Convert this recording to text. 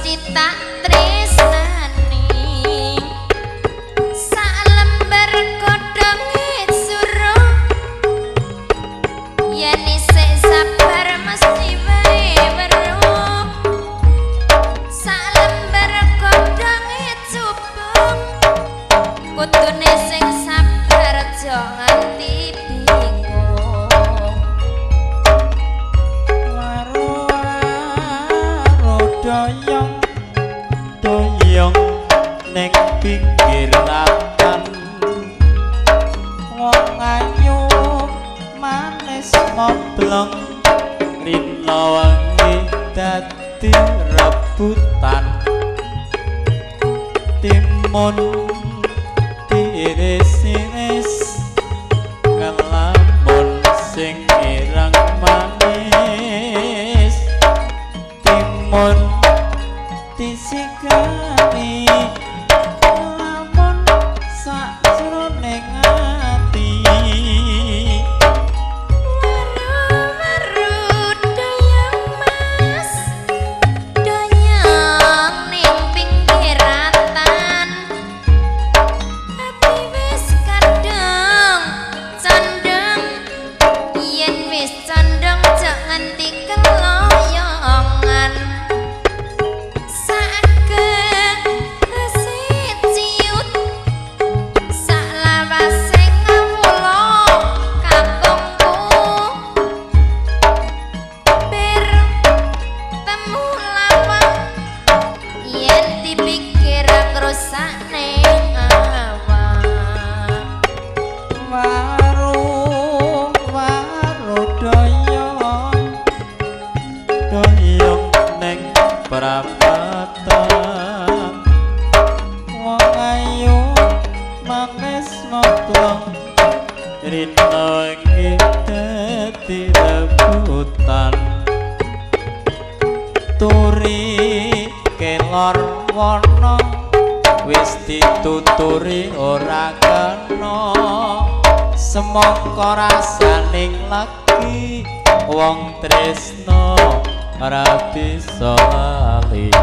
mesti tak tresnani. Sak lembar godhonge suruh, yen isih sabar mesti wae weruh. Sak lembar godhonge cubung, kudune sing sabar aja nganti bingung. Waro-waro doyong doyong ning pinggir ratan, wong ayu manis moblong rina wengi dadi rebutan. Timun tiris-iris ngelamun sing ireng manis, timun disigani lamun sakjroning ati. Waru-waru doyong mas, doyong ning pinggir ratan. Ati wis kadung condong, yen wis condong jok nganti keloyongan. Sakerese ciut, saklawase ngawula kakungku. Bir temu lawang, yen dipikir ngrusak ning awak. Waru waru doyong doyong ning prapatan, wong ayu manis moblong rina iki dadi rebutan. Turi kelor wana wis dituturi ora kena, semangka rasaning lagi wong tresna ora bisa lali.